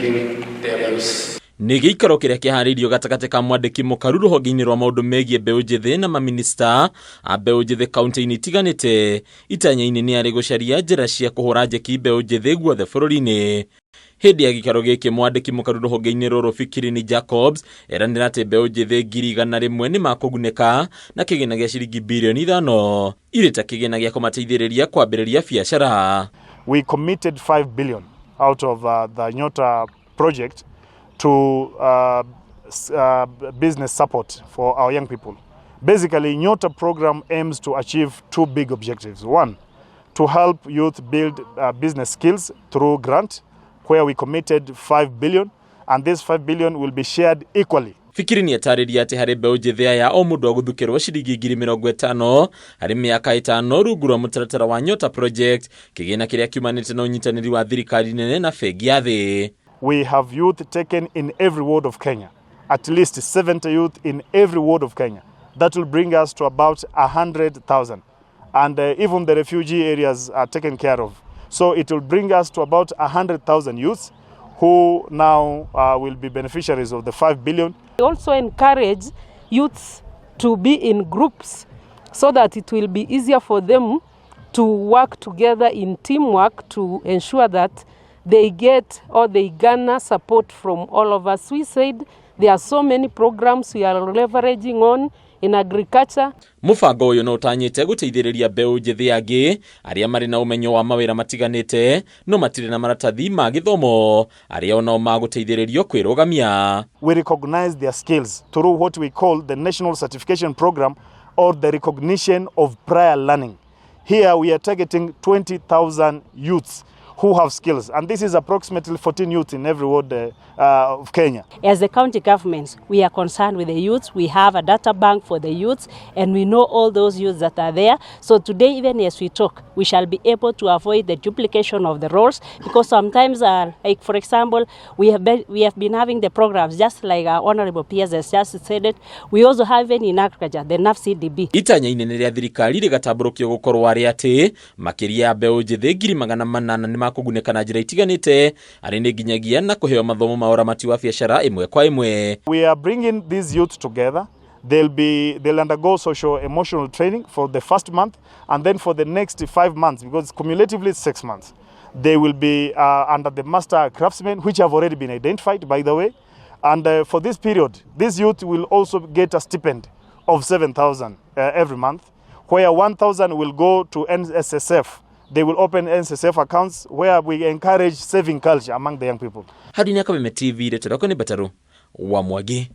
giving their views. Nĩ gĩikaro kĩrĩa kĩharĩirio gatagatĩ ka mwandĩki mũkaru rũhonge-inĩ rwa maũndũ megiĩ mbeũ njĩthĩ na mamĩnĩsta a mbeũ njĩthĩ kaunti-inĩ itiganĩte. Itanya-inĩ nĩ arĩ gũcaria njĩra cia kũhũra njeki mbeũ njĩthĩ guothe bũrũri-inĩ. Hĩndĩ ya gĩikaro gĩkĩ mwandĩki mũkaru rũhonge-inĩ rũrũ Fikirini Jacobs eranĩra atĩ mbeũ njĩthĩ 100,000 nĩ makũgunĩka na kĩgĩna gĩa ciringi birioni 5 irĩ ta kĩgĩna gĩa kũmateithĩrĩria kwambĩrĩria biacara. We committed 5 billion out of the Nyota project to business support for our young people. Basically, Nyota program aims to achieve two big objectives. One, to help youth build business skills through grant, where we committed 5 billion, and this 5 billion will be shared equally. Fikiri nĩ atarĩria atĩ harĩ mbeũ njĩthĩ aya o mũndũ agũthukĩrwo ciringi 50,000 harĩ mĩaka 5 rungu rwa mũtaratara wa Nyota Project, kĩgĩna kĩrĩa kiumanĩte na ũnyitanĩri wa thirikari nene na bengi ya thĩ. We have youth taken in every ward of Kenya, at least 70 youth in every ward of Kenya. That will bring us to about 100,000. And even the refugee areas are taken care of. So it will bring us to about 100,000 youths who now will be beneficiaries of the 5 billion. We also encourage youths to be in groups so that it will be easier for them to work together in teamwork to ensure that they get or they garner support from all of us. We said there are so many programs we are leveraging on in agriculture. Mũbango ũyũ no ũtanyĩte gũteithĩrĩria mbeũ njĩthĩ angĩ arĩa marĩ na ũmenyo wa mawĩra matiganĩte no matirĩ na maratathi ma gĩthomo, arĩa onao magũteithĩrĩrio kwĩrũgamia. We recognize their skills through what we call the National Certification Program or the recognition of prior learning. Here we are targeting 20,000 youths who have skills, and this is approximately 14 youths in every ward of Kenya. As the county governments, we are concerned with the youths. We have a data bank for the youths, and we know all those youths that are there. So today, even as we talk, we shall be able to avoid the duplication of the roles, because sometimes, like for example, we have been having the programs, just like our Honorable PS has just said it. We also have even in agriculture, the NAFCDB. Itanya inene rĩa thirikari rĩgatambũrũkio gũkorwo arĩ atĩ makĩria ya mbeũ njĩthĩ 800,000 nĩ makũgunĩka na njĩra itiganĩte, arĩ nĩ nginyagia na kũheo mathomo ma ũramati wa biacara ĩmwe kwa ĩmwe. We are bringing these youth together. They'll undergo social emotional training for the first month, and then for the next 5 months, because cumulatively it's 6 months, they will be under the master craftsmen, which have already been identified, by the way. And for this period, this youth will also get a stipend of 7,000 every month, where 1,000 will go to NSSF. They will open NSSF accounts where we encourage saving culture among the young people. Harĩ nĩ Kameme TV, rĩtwa rĩakwa nĩ Mbataru wa Mwangi.